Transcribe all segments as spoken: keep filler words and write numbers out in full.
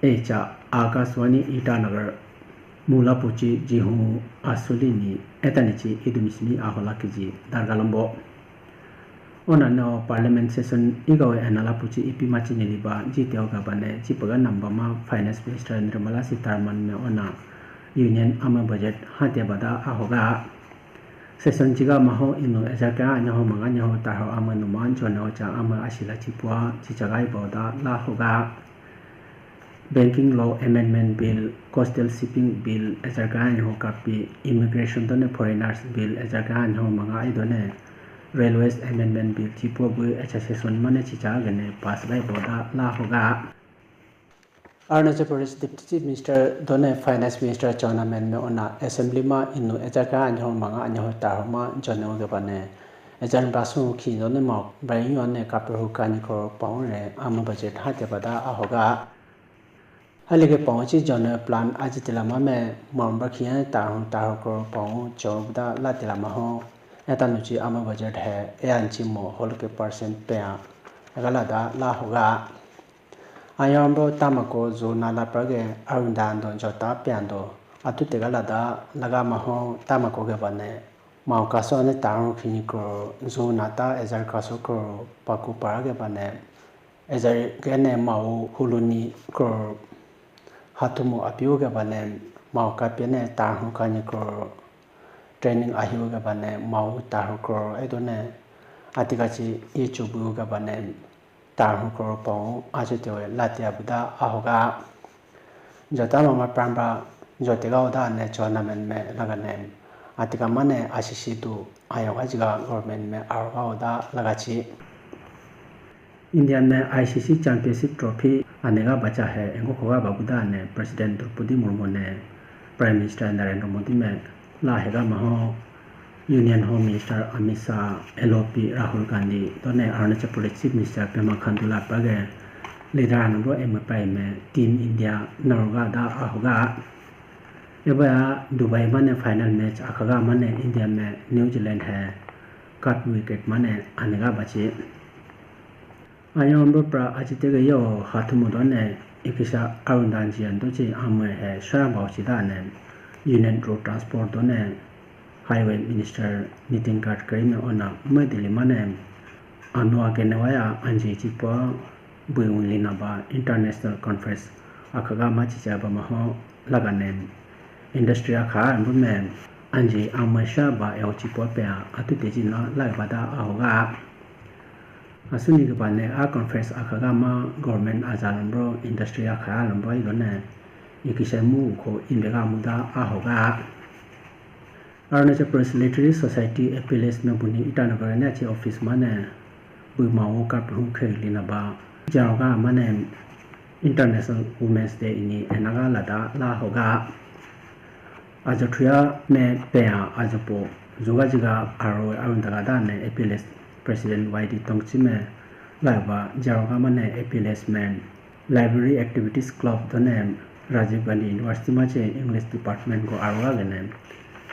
Echa Akashvani Itanagar, mula puchi jihun asuli ni etanichi idumi simi ahola kiji dargalambo. Ona no parliament session igawe enala puchi ipi machi niliba jiteo gabane jipaga nambama Finance Minister Nirmala Sitharaman me ona union ama budget hate bada ahoga. Session chiga maho inu ejarka anyaho manga anyaho tarho ama numa jone ocha ama asila chipua chichagai boda la hoga. Banking Law Amendment Bill, Coastal Shipping Bill, ejarka anyaho kapi, Immigration done Foreigners Bill, ejarka anyaho manga ai done, Railways Amendment Bill, chipo bu echa session mane chicha gene pass bai boda la hoga. Arunachal Pradesh Deputy Chief Minister done Finance Minister Chowna Mein me ona Assembly ma inu ejarka anyaho manga anyaho tarho ma jone oge bane. Ejar basu khi done ma bayu ane kapihu kani koro paun re ama budget hate bada ahoga. Halike paunchi jone plan aji tilama me mamba khiya tarhun tarhun koro paun chobda la tilama ho. Eta nuchi ama budget he e anchi mo holke percent pe a. Agala da la hoga. Ayombo tamako zo nala prage arunda ando jota pe ando. Atu tegala da laga maho tamako ge bane. Mau kaso ane tarhun khini koro zo nata ejar kaso koro paku para ge bane. Ejar gene mau huluni koro hatumu apiu ge bane mau kapene tarhun kani koro training ahiu ge bane mau tarhun koro edone atikachi ichubu ge bane tarhun koro pau achutewe lati abuda ahoga. Jota mama pramba jote ga uda ne Chowna Mein me laga ne atika mane asisi du ayoga jiga government me aroga uda lagachi. India me I C C Championship Trophy anega bacha he engo khoga baguda ne President Draupadi Murmu ne Prime Minister Narendra Modi me la hega maho Union Home Minister Amit Shah, L O P Rahul Gandhi, done Arunachal Pradesh Chief Minister Pema Khandu la prage leader anubro M P I me Team India naroga da ahoga. Eba Dubai mane final match akhaga mane India me New Zealand he cut wicket mane anega bachi. Ayombo pra achitege yo hathumu done ikisa arundanji andochi amwe he shara bauchi dane Union Road Transport done Highway Minister Nitin Gadkari ne ona medili mane anu akene waya anji chipo bui unli naba international conference akhaga machicha ba maho lagane industry akha ambu me anji amwe sha ba eo chipo pe atu teji na lai bada ahoga. Asuni ke bane a conference akhaga ma government aja lambro industry akha lambro idone ikisemu ko indega muda ahoga. Arunachal Pradesh Literary Society A P L S me buni Itanagar ne achi office mane bui mawo kap hu kheli na ba jaga mane International Women's Day ini enaga lada la hoga. Ajo thuya me peya ajo po juga jiga aro arun daga da ne A P L S President Y D Tongchi me laiba jaroga mane A P L S me Library Activities Club done Rajiv Gandhi University machi English Department ko aroga gene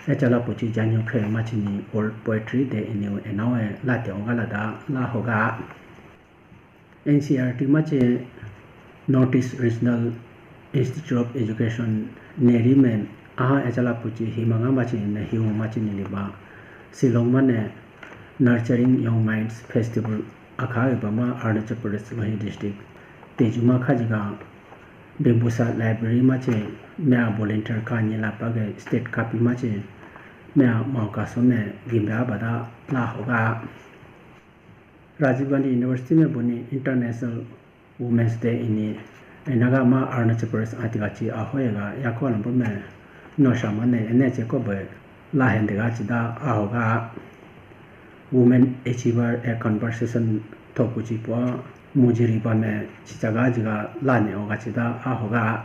echala puchi janyu khe machini World Poetry Day iniu enawe late oga lada la hoga. N C R T machi North East Regional Institute of Education neri men aha echala puchi himanga machi ne hiu machi niliba Shillong mane Nurturing Young Minds Festival akha ibama Arunachal Pradesh Lohit District. Tejuma khajiga Bambusa Library machi mea volunteer ka nyi la page state kapi machi mea mauka some gimbe abada la hoga. Rajiv Gandhi University me buni International Women's Day ini enaga ma Arunachal Pradesh atigachi ahoyega yako alambo me no shamane ene che ko be la hende ga chida ahoga. Women Achiever a Conversation thokuchi po mujiri ba me chichaga jiga la ne oga chida ahoga.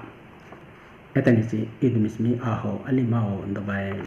Etanichi idumishmi aho alima o ndobai.